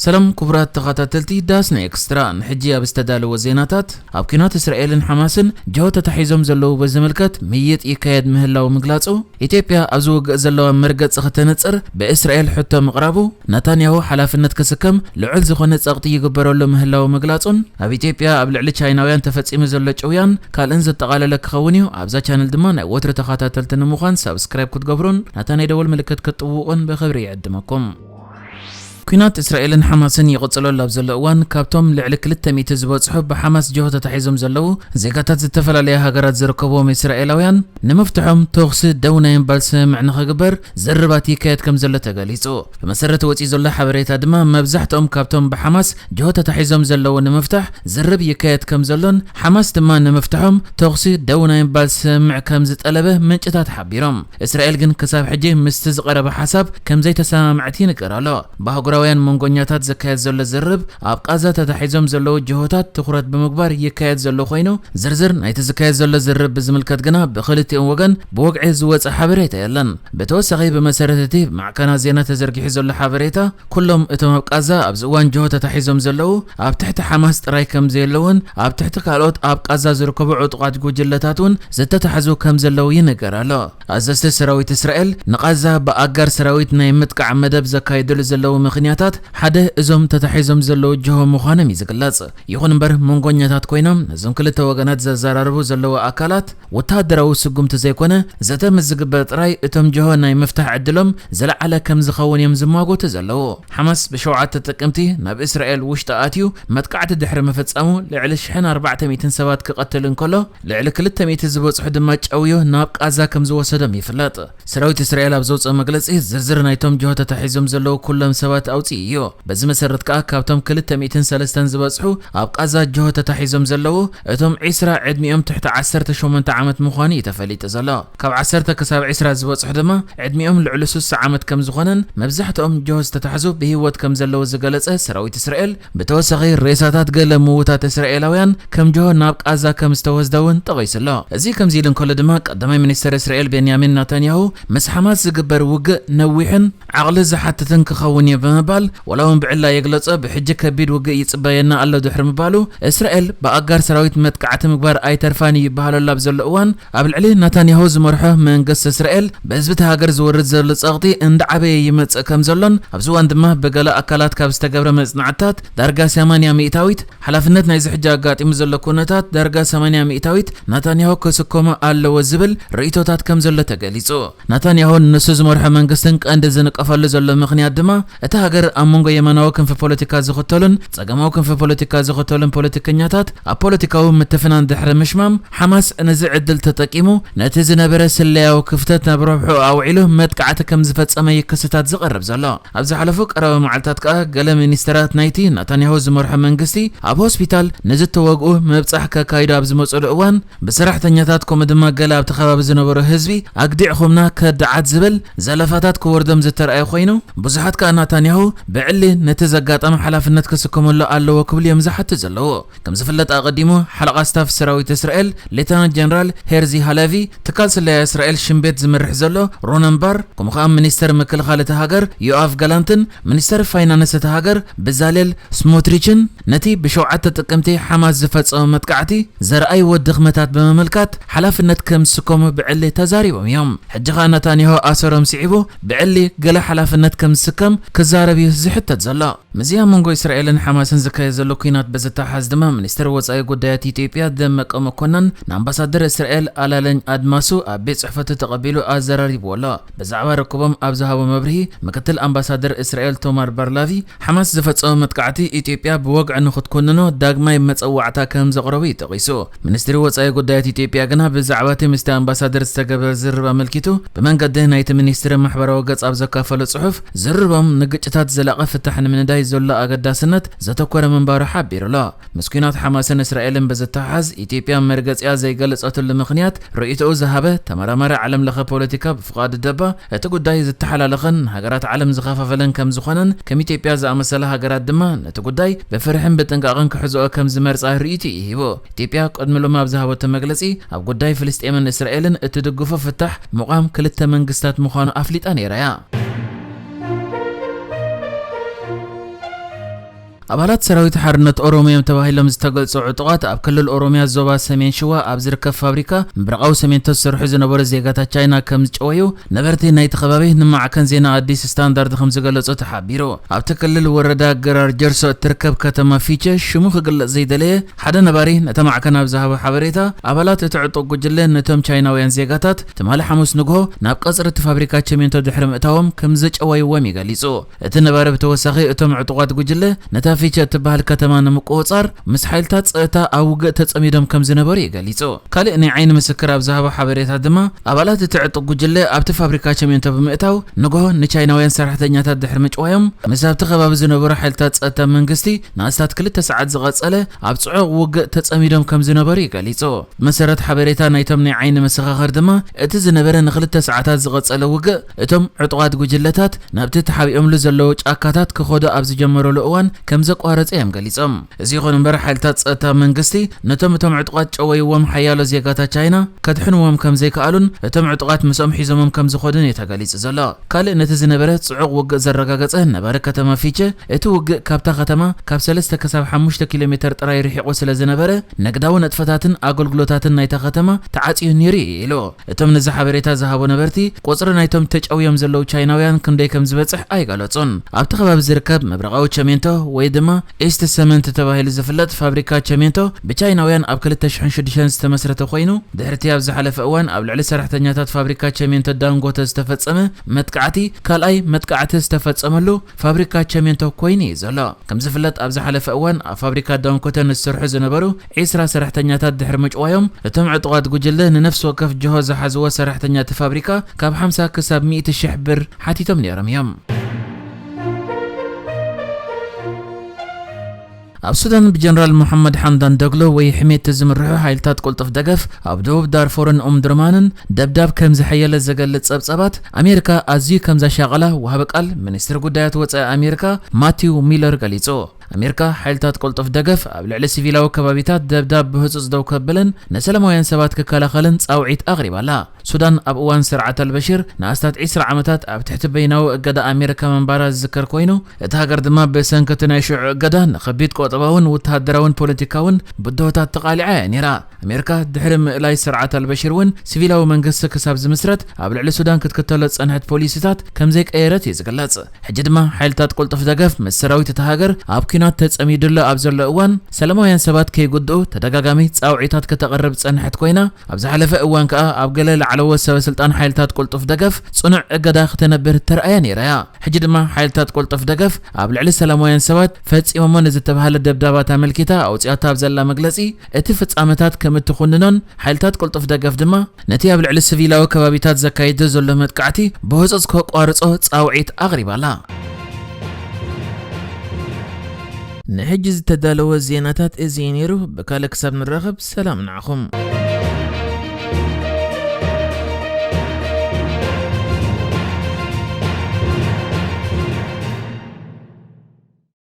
ሰላም ክቡራት ተኸታተልቲ ዳስና ኤክስትራ፣ ንሕጂ ኣብ ዝተዳለወ ዜናታት፣ ኣብ ኲናት እስራኤልን ሓማስን ጅሆ ተታሒዞም ዘለዉ በዝምልከት ምይይጥ ይካየድ ምህላዉ ምግላጹ፣ ኢትዮጵያ ኣብዚ ውግእ ዘለዋ መርገጺ ከተነጽር ብእስራኤል ሕቶ ምቕራቡ፣ ናታንያሁ ሓላፍነት ክስከም ልዑል ዝኾነ ጸቕጢ ይግበረሉ ምህላዉ ምግላጹን፣ ኣብ ኢትዮጵያ ኣብ ልዕሊ ቻይናውያን ተፈጺሙ ዘሎ ጭውያን ካልእን ዘጠቓለለ ክኸውን እዩ። ኣብዛ ቻነል ድማ ናይ ወትሪ ተኸታተልቲ ንምዃን ሳብስክራይብ ክትገብሩን ናታ ናይ ደወል ምልክት ክትጥውቑን ብኽብሪ ይዕድመኩም። ኲናት እስራኤልን ሓማስን ይቕጽለሉ ኣብ ዘሎ እዋን፣ ካብቶም ልዕሊ ክልተ ሚእቲ ዝበጽሑ ብሓማስ ጅሆ ተታሒዞም ዘለዉ ዜጋታት ዝተፈላለያ ሃገራት ዝርከብዎም እስራኤላውያን፣ ንምፍትሖም ተኹሲ ደው ናይ ምባል ስምምዕ ንኽግበር ዝርርባት ይካየድ ከም ዘሎ ተገሊጹ። ብመሰረት ወጺኡ ዘሎ ሓበሬታ ድማ፣ መብዛሕትኦም ካብቶም ብሓማስ ጅሆ ተታሒዞም ዘለዉ ንምፍታሕ ዝርርብ ይካየድ ከም ዘሎን፣ ሓማስ ድማ ንምፍትሖም ተኹሲ ደው ናይ ምባል ስምምዕ ከም ዝጠለበ ምንጭታት ሓቢሮም። እስራኤል ግን ክሳብ ሕጂ ምስቲ ዝቐረበ ሓሳብ ከም ዘይተሰማምዐት ይንገር ኣሎ። ብኣህጉራውያን መንጎኛታት ዝካየድ ዘሎ ዝርርብ፣ ኣብ ቃዛ ተታሒዞም ዘለዉ ጅሆታት ትኹረት ብምግባር ይካየድ ዘሎ ኮይኑ፣ ዝርዝር ናይቲ ዝካየድ ዘሎ ዝርርብ ብዝምልከት ግና ብኽልቲኦም ወገን ብወግዒ ዝወጸ ሓበሬታ የለን። ብተወሳኺ፣ ብመሰረት እቲ ብማዕከናት ዜና ተዘርጊሑ ዘሎ ሓበሬታ፣ ኩሎም እቶም ኣብ ቃዛ ኣብዚ እዋን ጅሆ ተታሒዞም ዘለዉ ኣብ ትሕቲ ሓማስ ጥራይ ከም ዘየለዉን፣ ኣብ ትሕቲ ካልኦት ኣብ ቃዛ ዝርከቡ ዕጡቓት ጉጅለታት እውን ዝተታሕዙ ከም ዘለዉ ይንገር ኣሎ። ኣዘዝቲ ሰራዊት እስራኤል ንቓዛ ብኣጋር ሰራዊት ናይ ምጥቃዕ መደብ ዘካይድሉ ዘለዉ ምኽንያታት ሓደ እዞም ተታሒዞም ዘለዉ ጅሆ ምዃኖም እዩ ዝግለጽ። ይኹን እምበር፣ መንጎኛታት ኮይኖም ነዞም ክልተ ወገናት ዘዘራርቡ ዘለዉ ኣካላት፣ ወተሃደራዊ ስጉምቲ ዘይኮነ፣ ዘተ ምስ ዝግበር ጥራይ እቶም ጅሆ ናይ ምፍታሕ ዕድሎም ዝለዓለ ከም ዝኸውን እዮም ዝማጎቱ ዘለዉ። ሓማስ ብሸውዓተ ጥቅምቲ ናብ እስራኤል ውሽጢ ኣትዩ መጥቃዕቲ ድሕሪ ምፍጻሙ፣ ልዕሊ ሽሕን ኣርባዕተ ሚእትን ሰባት ክቐትል እንከሎ፣ ልዕሊ ክልተ ሚእቲ ዝበጽሑ ድማ ጨውዩ ናብ ቃዛ ከም ዝወሰዶም ይፍለጥ። ሰራዊት እስራኤል ኣብ ዘውፅኦ መግለፂ፣ ዝርዝር ናይቶም ጅሆ ተታሒዞም ዘለዉ ኩሎም ሰባት ኣውፂኡ እዩ። በዚ መሰረት ከኣ፣ ካብቶም ክልተ ሚእትን ሰለስተን ዝበፅሑ ኣብ ቃዛ ጅሆ ተታሒዞም ዘለዉ፣ እቶም ዒስራ ዕድሚኦም ትሕቲ ዓሰርተ ሸሞንተ ዓመት ምዃኑ እዩ ተፈሊጡ ዘሎ። ካብ ዓሰርተ ክሳብ ዒስራ ዝበፅሑ ድማ ዕድሚኦም ልዕሊ ስሳ ዓመት ከም ዝኾነን፣ መብዛሕትኦም ጅሆ ዝተታሕዙ ብህይወት ከም ዘለዉ ዝገለጸ ሰራዊት እስራኤል፣ ብተወሳኺ ሬሳታት ገለ ምዉታት እስራኤላውያን ከም ጅሆ ናብ ቃዛ ከም ዝተወስደ እውን ጠቒሱ ኣሎ። እዚ ከምዚ ኢሉ እንከሎ ድማ፣ ቀዳማይ ሚኒስተር እስራኤል ቤንያሚን ናታንያሁ፣ ምስ ሓማስ ዝግበር ውግእ ነዊሕን ዓቕሊ ዝሓትትን ክኸውን እዩ ብምባል፣ ዋላ እውን ብዕላ የግለጾ፣ ብሕጂ ከቢድ ውግእ ይጽበየና ኣሎ ድሕሪ ምባሉ፣ እስራኤል ብኣጋር ሰራዊት መጥቃዕቲ ምግባር ኣይተርፋን እዩ ይበሃለሉ ኣብ ዘሎ እዋን፣ ኣብ ልዕሊ ናታንያሁ ዝመርሖ መንግስቲ እስራኤል ብህዝቢ እቲ ሃገር ዝወርድ ዘሎ ጸቕጢ እንዳዓበየ ይመጽእ ከም ዘሎን፣ ኣብዚ እዋን ድማ ብገለ ኣካላት ካብ ዝተገብረ መጽናዕትታት ዳርጋ ሰማንያ ሚእታዊት ሓላፍነት ናይዚ ሕጂ ኣጋጢሙ ዘሎ ኩነታት ዳርጋ ሰማንያ ሚእታዊት ናታንያሁ ክስከሞ ኣለዎ ዝብል ርእይቶታት ከም ዘሎ ተገሊጹ። ናታንያሁን ንሱ ዝመርሖ መንግስትን ቀንዲ ዝንቀፈሉ ዘሎ ምኽንያት ድማ፣ እታ ሃገር ኣብ መንጎ የማናዊ ክንፊ ፖለቲካ ዝኽተሉን ጸጋማዊ ክንፊ ፖለቲካ ዝኽተሉን ፖለቲከኛታት ኣብ ፖለቲካዊ ምትፍናን ድሕሪ ምሽማም፣ ሓማስ ነዚ ዕድል ተጠቂሙ ነቲ ዝነበረ ስለያዊ ክፍተት ናብ ረብሕኡ ኣውዒሉ መጥቃዕቲ ከም ዝፈጸመ እዩ ክስታት ዝቐርብ ዘሎ። ኣብ ዝሓለፉ ቀረባ መዓልታት ከኣ፣ ገለ ሚኒስተራት ናይቲ ናታንያሁ ዝመርሖ መንግስቲ ኣብ ሆስፒታል ንዝተወግኡ ምብጻሕ ከካይዱ ኣብ ዝመጽሉ እዋን፣ ብሰራሕተኛታት ከምኡ ድማ ገለ ኣብቲ ከባቢ ዝነበሩ ህዝቢ ኣግዲዕኹምና ከዳዓት ዝብል ዘለፋታት ክወርዶም ዝተረኣየ ኮይኑ፣ ብዙሓት ከኣ ናታንያሁ ብዕሊ ነቲ ዘጋጠመ ሓላፍነት ክስከመሉ ኣለዎ ክብሉ እዮም ዝሓቱ ዘለዉ። ከም ዝፍለጥ ኣቐዲሙ ሓለቓ ስታፍ ሰራዊት እስራኤል ሌተናንት ጀነራል ሄርዚ ሃለቪ፣ ትካል ስለያ እስራኤል ሽምቤት ዝመርሕ ዘሎ ሮነን ባር፣ ከምኡ ከኣ ሚኒስተር ምክልኻል እቲ ሃገር ዮኣፍ ጋላንትን ሚኒስተር ፋይናንስ እቲ ሃገር ብዛሌል ስሞትሪችን ነቲ ብሸውዓተ ጥቅምቲ ሓማስ ዝፈጸመ መጥቃዕቲ ዘርኣይዎ ድኽመታት ብምምልካት ሓላፍነት ከም ዝስከሙ ብዕሊ ተዛሪቦም እዮም። ሕጂ ከኣ ናታንያሁ ኣሰሮም ስዒቡ ብዕሊ ገለ ሓላፍነት ከም ዝስከም ክዛረብ እዩ ዝሕተት ዘሎ። ምስዚ ኣብ መንጎ እስራኤልን ሓማስን ዝካየድ ዘሎ ኲናት ብዝተሓዝ ድማ፣ ሚኒስትር ወጻኢ ጉዳያት ኢትዮጵያ ደመቀ መኮነን ንኣምባሳደር እስራኤል ኣላለኝ ኣድማሱ ኣብ ቤት ጽሕፈቱ ተቐቢሉ ኣዘራሪብዎ ኣሎ። ብዛዕባ ርክቦም ኣብ ዝሃቦ መብርሂ፣ ምክትል ኣምባሳደር እስራኤል ቶማር ባርላቪ፣ ሓማስ ዝፈጸሞ መጥቃዕቲ ኢትዮጵያ ብወግዒ ንኽትኮንኖ ዳግማይ መጸዋዕታ ከም ዘቕረቡ እዩ ጠቒሱ። ሚኒስትሪ ወጻኢ ጉዳያት ኢትዮጵያ ግና ብዛዕባ እቲ ምስቲ ኣምባሳደር ዝተገበረ ዝርርብ ኣመልኪቱ፣ ብመንገዲ ናይቲ ሚኒስትሪ ማሕበራዊ ገጽ ኣብ ዘካፈሎ ጽሑፍ፣ ዝርርቦም ንግጭታት ዘላቒ ፍታሕ ንምንዳይ ዘሎ ኣገዳስነት ዘተኮረ ምንባሩ ሓቢሩ ኣሎ። ምስ ኲናት ሓማስን እስራኤልን ብዝተሓሓዝ፣ ኢትዮጵያ መርገጺኣ ዘይገለጸትሉ ምኽንያት ርእይቶኡ ዝሃበ ተመራማሪ ዓለም ለኸ ፖለቲካ ብፍቓዱ ደባ፣ እቲ ጉዳይ ዝተሓላለኸን ንሃገራት ዓለም ዝኸፋፈለን ከም ዝኾነን፣ ከም ኢትዮጵያ ዝኣመሰላ ሃገራት ድማ ነቲ ጉዳይ ብፍርሕን ብጥንቃቐን ክሕዝኦ ከም ዝመርጻ ርእይቶ እዩ ሂቡ። ኢትዮጵያ ቅድሚ ሎሚ ኣብ ዝሃበቶ መግለጺ፣ ኣብ ጉዳይ ፍልስጤምን እስራኤልን እትድግፎ ፍታሕ ምቋም ክልተ መንግስታት ምዃኑ ኣፍሊጣ ነይራ እያ። ኣባላት ሰራዊት ሓርነት ኦሮሞ እዮም ተባሂሎም ዝተገልጹ ዕጡቓት ኣብ ክልል ኦሮሚያ ዞባ ሰሜን ሽዋ ኣብ ዝርከብ ፋብሪካ ምብራቓዊ ሰሜንቶ ዝሰርሑ ዝነበሩ ዜጋታት ቻይና ከም ዝጨወዩ ነበርቲ ናይቲ ከባቢ ንማዕከን ዜና ኣዲስ ስታንዳርድ ከም ዝገለጹ ተሓቢሩ። ኣብቲ ክልል ወረዳ ገራር ጀርሶ እትርከብ ከተማ ፊቸ ሽሙ ክግለጽ ዘይደለየ ሓደ ነባሪ ነቲ ማዕከን ኣብ ዝሃቦ ሓበሬታ፣ ኣባላት እቲ ዕጡቕ ጉጅለ ነቶም ቻይናውያን ዜጋታት ትማሊ ሓሙስ ንግሆ ናብ ቀጽሪ እቲ ፋብሪካ ቸሜንቶ ድሕሪ ምእታዎም ከም ዘጨወይዎም እዩ ገሊጹ። እቲ ነባሪ ብተወሳኺ እቶም ዕጡቓት ጉጅለ ነታ ፊቸ እትበሃል ከተማ ንምቁጽጻር ምስ ሓይልታት ጸጥታ ኣብ ውግእ ተጸሚዶም ከም ዝነበሩ እዩ ገሊጹ። ካልእ ናይ ዓይኒ ምስክር ኣብ ዝሃቦ ሓበሬታ ድማ ኣባላት እቲ ዕጡቕ ጉጅለ ኣብቲ ፋብሪካ ቸሜንቶ ብምእታው ንግሆ ንቻይናውያን ሰራሕተኛታት ድሕሪ ምጭዋዮም ምስ ኣብቲ ከባቢ ዝነበሩ ሓይልታት ጸጥታ መንግስቲ ንኣስታት ክልተ ሰዓት ዝቐጸለ ኣብ ጽዑቕ ውግእ ተጸሚዶም ከም ዝነበሩ እዩ ገሊጹ። ብመሰረት ሓበሬታ ናይቶም ናይ ዓይኒ መሰኻኽር ድማ እቲ ዝነበረ ንክልተ ሰዓታት ዝቐጸለ ውግእ እቶም ዕጡቓት ጉጅለታት ናብቲ ተሓቢኦምሉ ዘለዉ ጫካታት ክኸዱ ኣብ ዝጀመሩሉ እዋን ከም ዘቋረጸ እዮም ገሊጾም። እዚ ይኹን እምበር ሓይልታት ጸጥታ መንግስቲ ነቶም እቶም ዕጡቓት ጨወይዎም ሓያሎ ዜጋታት ቻይና ከድሕንዎም ከም ዘይከኣሉን እቶም ዕጡቓት ምስኦም ሒዞሞም ከም ዝኾኑን እዩ ተገሊጹ ዘሎ። ካልእ ነቲ ዝነበረ ጽዑቕ ውግእ ዘረጋገጸ ነባሪ ከተማ ፊቸ፣ እቲ ውግእ ካብታ ከተማ ካብ ሰለስተ ክሳብ ሓሙሽተ ኪሎ ሜተር ጥራይ ርሒቑ ስለ ዝነበረ፣ ንግዳዊ ንጥፈታትን ኣገልግሎታትን ናይታ ከተማ ተዓጽዩ ነይሩ እዩ ኢሉ። እቶም ነዚ ሓበሬታ ዝሃቡ ነበርቲ፣ ቁጽሪ ናይቶም ተጨውዮም ዘለዉ ቻይናውያን ክንደይ ከም ዝበጽሕ ኣይገለጹን። ኣብቲ ከባቢ ዝርከብ ምብራቓዊ ቸሜንቶ ወይ ድማ ኢስት ሰመንት ተባሂሉ ዝፍለጥ ፋብሪካ ቸሜንቶ ብቻይናውያን ኣብ ክልተ ሽሕን ሽዱሽተን ዝተመስረተ ኮይኑ፣ ድሕሪቲ ኣብ ዝሓለፈ እዋን ኣብ ልዕሊ ሰራሕተኛታት ፋብሪካ ቸሜንቶ ዳንጎተ ዝተፈጸመ መጥቃዕቲ ካልኣይ መጥቃዕቲ ዝተፈጸመሉ ፋብሪካ ቸሜንቶ ኮይኑ እዩ ዘሎ። ከም ዝፍለጥ ኣብ ዝሓለፈ እዋን ኣብ ፋብሪካ ዳንጎተ ንዝሰርሑ ዝነበሩ ዒስራ ሰራሕተኛታት ድሕሪ ምጭዋዮም፣ እቶም ዕጡቓት ጉጅለ ንነፍሲ ወከፍ ጅሆ ዝሓዝዎ ሰራሕተኛ እቲ ፋብሪካ ካብ ሓምሳ ክሳብ ሚእቲ ሽሕ ብር ሓቲቶም ነይሮም እዮም። ኣብ ሱዳን ብጀነራል መሓመድ ሓምዳን ደግሎ ወይ ሕሜቲ ዝምርሑ ሓይልታት ቅልጡፍ ደገፍ ኣብ ደቡብ ዳርፎርን ኡምድርማንን ደብዳብ ከም ዝሐየለ ዘገልጽ ጸብጻባት ኣሜሪካ ኣዝዩ ከም ዘሻቐላ ወሃቢ ቃል ሚኒስትሪ ጉዳያት ወጻኢ ኣሜሪካ ማቲው ሚለር ገሊጹ። ኣሜሪካ ሓይልታት ቅልጡፍ ደገፍ ኣብ ልዕሊ ሲቪላዊ ከባቢታት ደብዳብ ብህጹጽ ደው ከብልን ንሰላማውያን ሰባት ክከላኸልን ጻውዒት ኣቕሪባላ። ሱዳን ኣብ እዋን ስርዓት ኣልበሽር ንኣስታት ዒስራ ዓመታት ኣብ ትሕቲ በይናዊ እገዳ ኣሜሪካ ምንባራ ዝዝከር ኮይኑ፣ እታ ሃገር ድማ ብሰንኪ እቲ ናይ ሽዑ እገዳ ንኸቢድ ቁጠባውን ወተሃደራውን ፖለቲካውን ብድሆታት ተቓሊዓ እያ ነይራ። ኣሜሪካ ድሕሪ ምእላይ ስርዓት ኣልበሽር እውን ሲቪላዊ መንግስቲ ክሳብ ዝምስረት ኣብ ልዕሊ ሱዳን ክትክተሎ ዝጸንሐት ፖሊሲታት ከም ዘይቀየረት እዩ ዝግለጽ። ሕጂ ድማ ሓይልታት ቅልጡፍ ደገፍ ምስ ሰራዊት እታ ሃገር ኣብ ኲናት ተጸሚዱሉ ኣብ ዘሎ እዋን፣ ሰላማውያን ሰባት ከይጉድኡ ተደጋጋሚ ጻውዒታት ከተቕርብ ዝጸንሐት ኮይና፣ ኣብ ዝሓለፈ እዋን ከኣ ኣብ ገለ ላዕለዎት ሰበ ስልጣን ሓይልታት ቅልጡፍ ደገፍ ጽኑዕ እገዳ ክተነብር ተራእያ ነይራ እያ። ሕጂ ድማ ሓይልታት ቅልጡፍ ደገፍ ኣብ ልዕሊ ሰላማውያን ሰባት ፈጺሞሞ ንዝተባህለ ደብዳባት ኣመልኪታ ኣውጺኣቶ ኣብ ዘላ መግለጺ፣ እቲ ፍጻመታት ከም እትኹንኖን ሓይልታት ቅልጡፍ ደገፍ ድማ ነቲ ኣብ ልዕሊ ሲቪላዊ ከባቢታት ዘካይዶ ዘሎ መጥቃዕቲ ብህጹጽ ከቋርጾ ጻውዒት ኣቕሪባላ። ንሕጂ ዝተዳለወ ዜናታት እዚ እዩ ነይሩ። ብካልእ ክሳብ ንራኸብ ሰላም ንዓኹም።